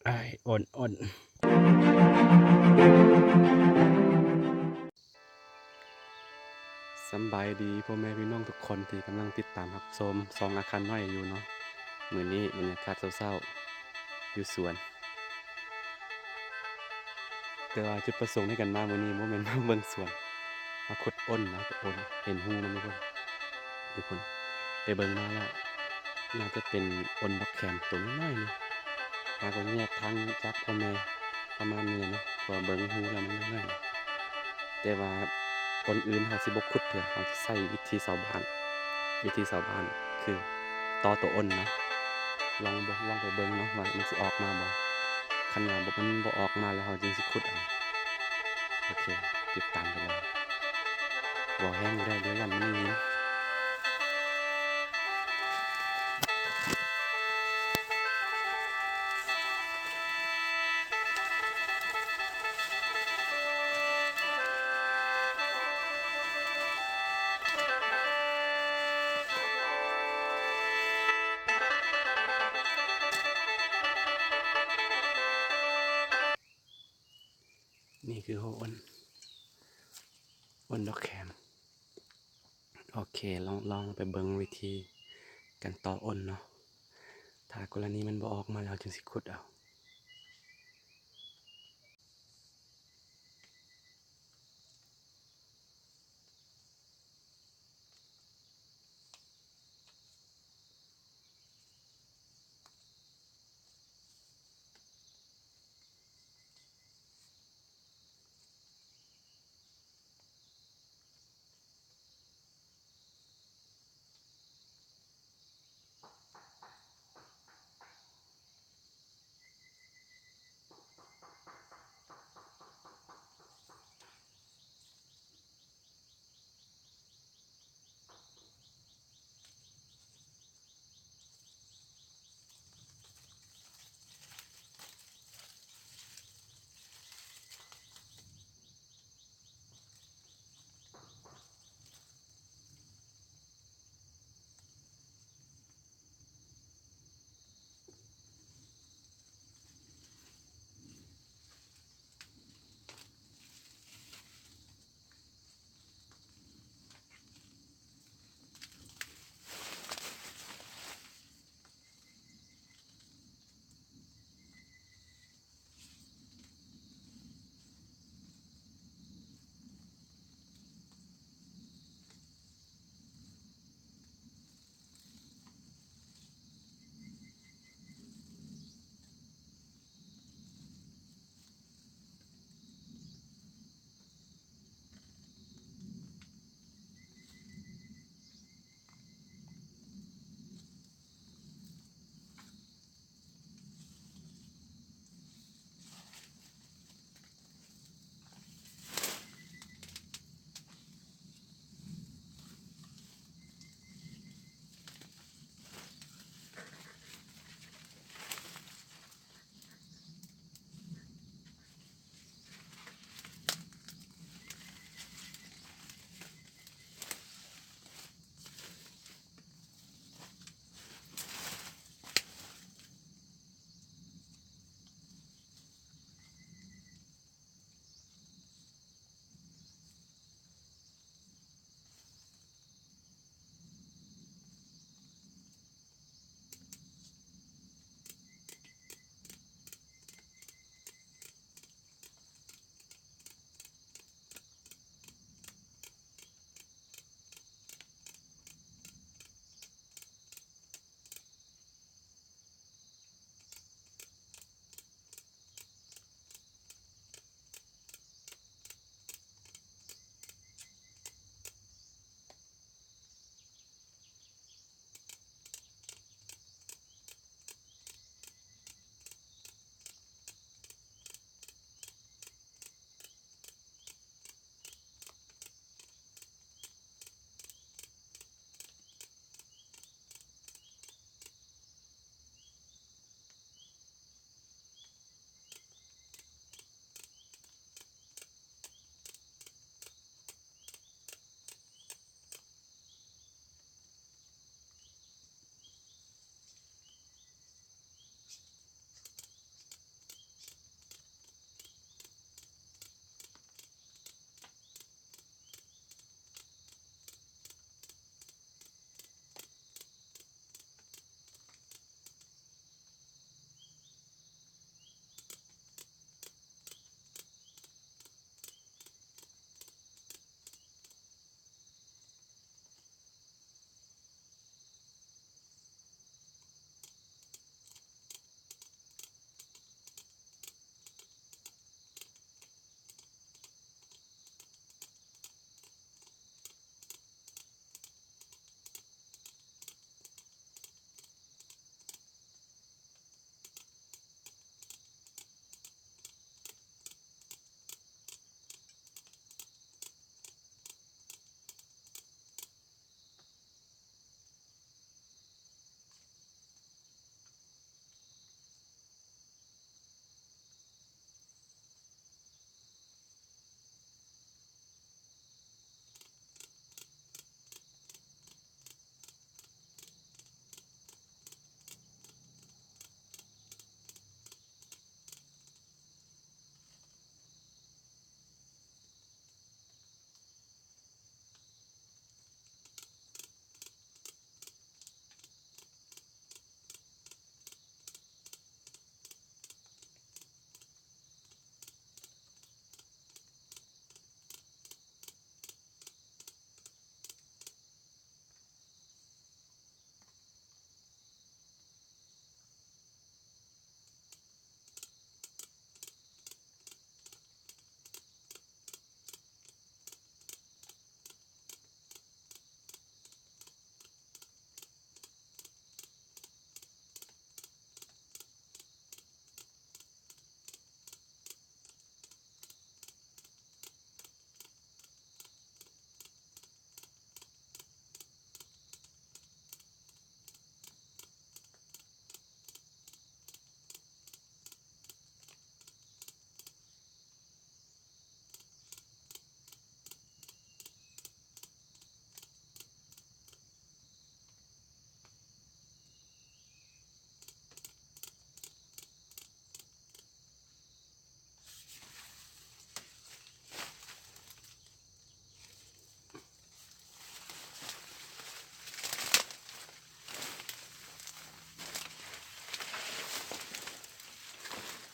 ອ້າຍ ອ່ອນໆ. ສຳບາຍດີພໍ່ແມ່ພີ່ນ້ອງທຸກຄົນທີ່ກຳລັງຕິດຕາມຮັບຊົມຊ່ອງອາຄານນ້ອຍຢູ່ເນາະ. ມື້ນີ້ບັນຍາກາດເຊົ້າໆ ຢູ່ສວນ. ແຕ່ວ່າຈຸດປະສົງໃນການມາມື້ນີ້ບໍ່ແມ່ນມາເບິ່ງສວນ, ມາຂຸດອົນນະ, ໄປອົນ ເຫັນຮູມັນຢູ່ພຸ້ນ ຢູ່ພຸ້ນ. ໄປເບິ່ງມາແລ້ວ ໜ້າຈະເປັນອົນດອກແຄມໂຕນ້ອຍໆນີ້. ຫາກໍແຍກທາງຈາກພໍ່ແມ່ປະມານນີ້ນະ, ເພາະວ່າເບິ່ງຮູແລ້ວມັນນ້ອຍໆ. ແຕ່ວ່າ ຄົນອື່ນເຮົາຊິບໍ່ຂຸດເທື່ອ, ເຮົາຊິໃຊ້ວິທີຊາວບ້ານ, ວິທີຊາວບ້ານຄືຕໍ່ໂຕອົນເນາະ. ລອງເບິ່ງ, ລອງໄປເບິ່ງເນາະວ່າມັນຊິອອກມາບໍ່. ຄັນວ່າບໍ່, ມັນບໍ່ອອກມາແລ້ວ ເຮົາຈຶ່ງຊິຂຸດເອົາ. ໂອເຄ, ຕິດຕາມໄປເລີຍ. ບໍ່ແຮງຢູ່ແລ້ວ, ດຽວຢ້ານມັນໄດ້ຍິນ. ນີ້ຄືໂຮອົນ, ອົນດອກແຄມ. ໂອເຄ, ລອງ, ລອງໄປເບິ່ງວິທີການຕໍ່ອົນເນາະ. ຖ້າກໍລະນີມັນບໍ່ອອກມາແລ້ວ ເຮົາຈຶ່ງຊິຂຸດເອົາ.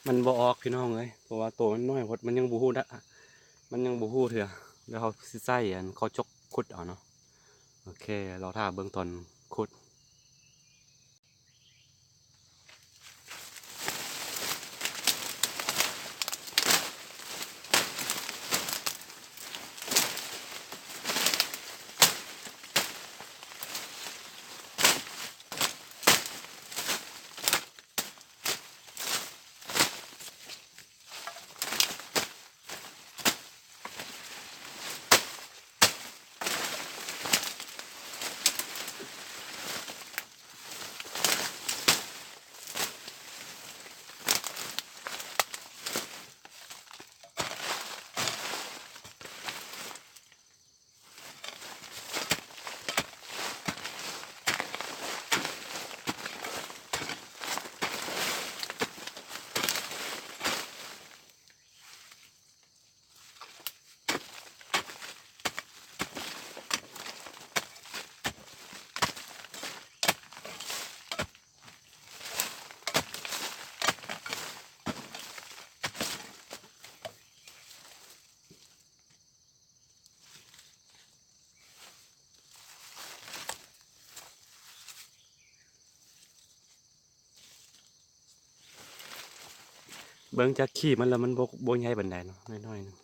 ມັນບໍ່ອອກພີ່ນ້ອງເອີຍ ເພາະວ່າໂຕມັນນ້ອຍໂພດ ມັນຍັງບໍ່ຮູ້ດະ ມັນຍັງບໍ່ຮູ້ເທື່ອ. ແລ້ວເຮົາຊິໃຊ້ອັນເຂົ້າຈົກຂຸດເອົາເນາະ. ໂອເຄ ລໍຖ້າເບິ່ງຕອນຂຸດ. ເບິ່ງຈາກຂີ້ມັນແລ້ວ ມັນບໍ່ ບໍ່ໃຫຍ່ປານໃດເນາະ ນ້ອຍໆໜຶ່ງ.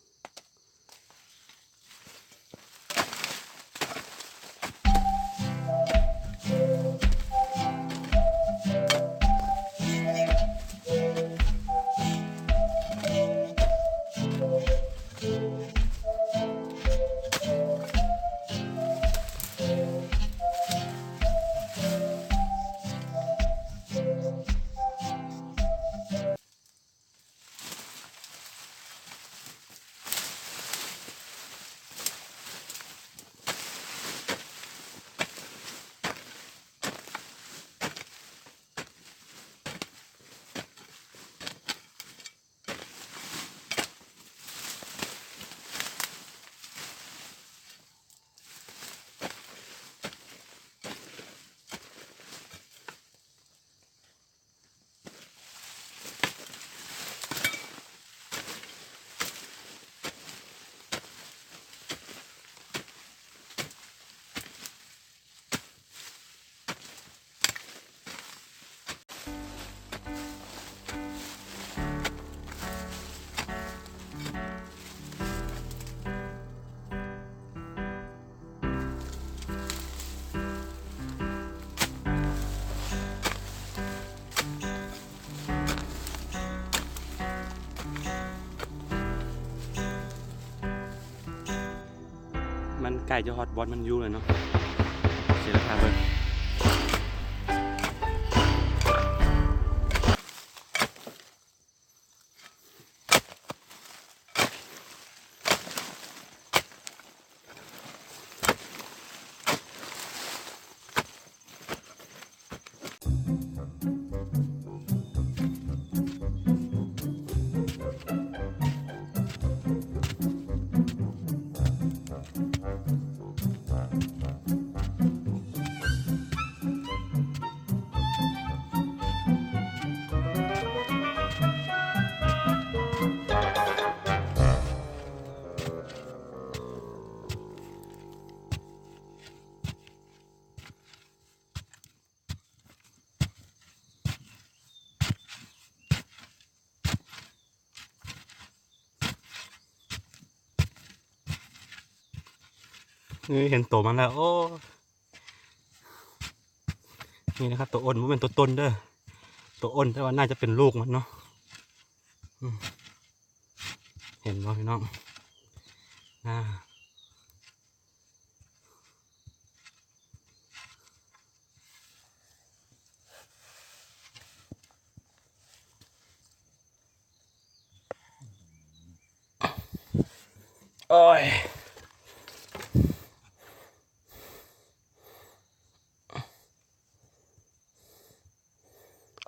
ມັນໃກ້ຈະຮອດບ່ອນມັນຢູ່ແລ້ວເນາະ ຊິລະຖ້າເບິ່ງ. ນີ້ເຫັນໂຕມັນແລ້ວ ໂອ້ ນີ້ນະຄັບ ໂຕອົນ ບໍ່ແມ່ນໂຕຕົນເດີ ໂຕອົນ ແຕ່ວ່າໜ້າຈະເປັນລູກມັນເນາະ ອືມ ເຫັນບໍ່ພີ່ນ້ອງ ອ່າ. ໂອ້ຍ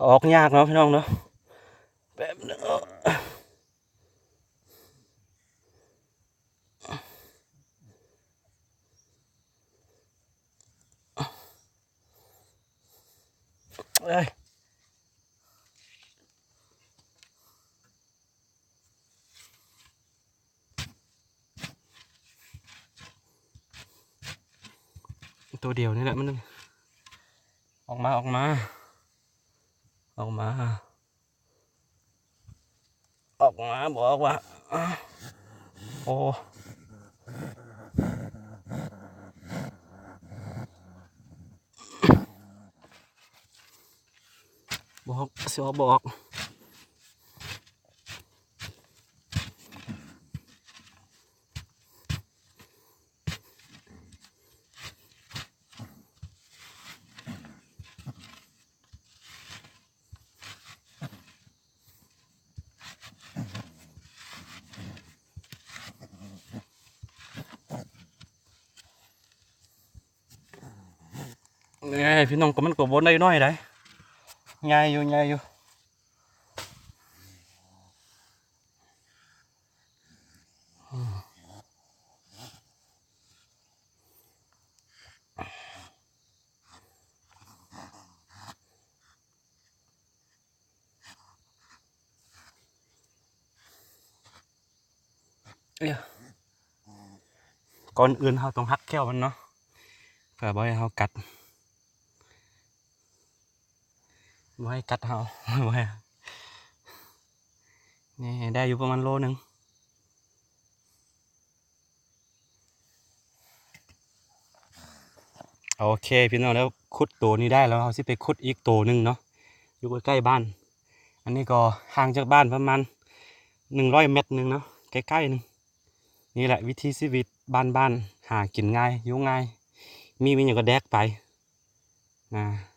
ອອກຍາກເນາະພີ່ນ້ອງເນາະ ແປັບໜຶ່ງ. ເອີຍ ຕົວດຽວນີ້ແຫຼະ ມັນ ອອກມາ ອອກມາ ອອກມາ ອອກມາ ບອກວ່າ ໂອ້ ບອກ ຊິອອກ ບອກ. ເອີຍ ພີ່ນ້ອງ ກໍມັນກໍບໍ່ໄດ້ນ້ອຍໃດ໋ ໃຫຍ່ຢູ່ ໃຫຍ່ຢູ່. ເອີຍ ກ່ອນອື່ນເຮົາຕ້ອງຮັກແຂ້ວມັນເນາະ ເພື່ອບໍ່ໃຫ້ເຮົາກັດ ບໍ່ໃຫ້ກັດເຮົາ ບໍ່ໃຫ້ ນີ້ໄດ້ຢູ່ປະມານໂລໜຶ່ງ. ໂອເຄ ພີ່ນ້ອງ ແລ້ວຂຸດໂຕນີ້ໄດ້ແລ້ວ ເຮົາຊິໄປຂຸດອີກໂຕໜຶ່ງເນາະ ຢູ່ໃກ້ໆບ້ານ. ອັນນີ້ກໍຫ່າງຈາກບ້ານປະມານໜຶ່ງຮ້ອຍແມັດໜຶ່ງເນາະ ໃກ້ໆໜຶ່ງ. ນີ້ແຫຼະວິຖີຊີວິດບ້ານໆ ຫາກິນງ່າຍ ຢູ່ງ່າຍ ມີ ມີຫຍັງກໍແດກໄປນະ.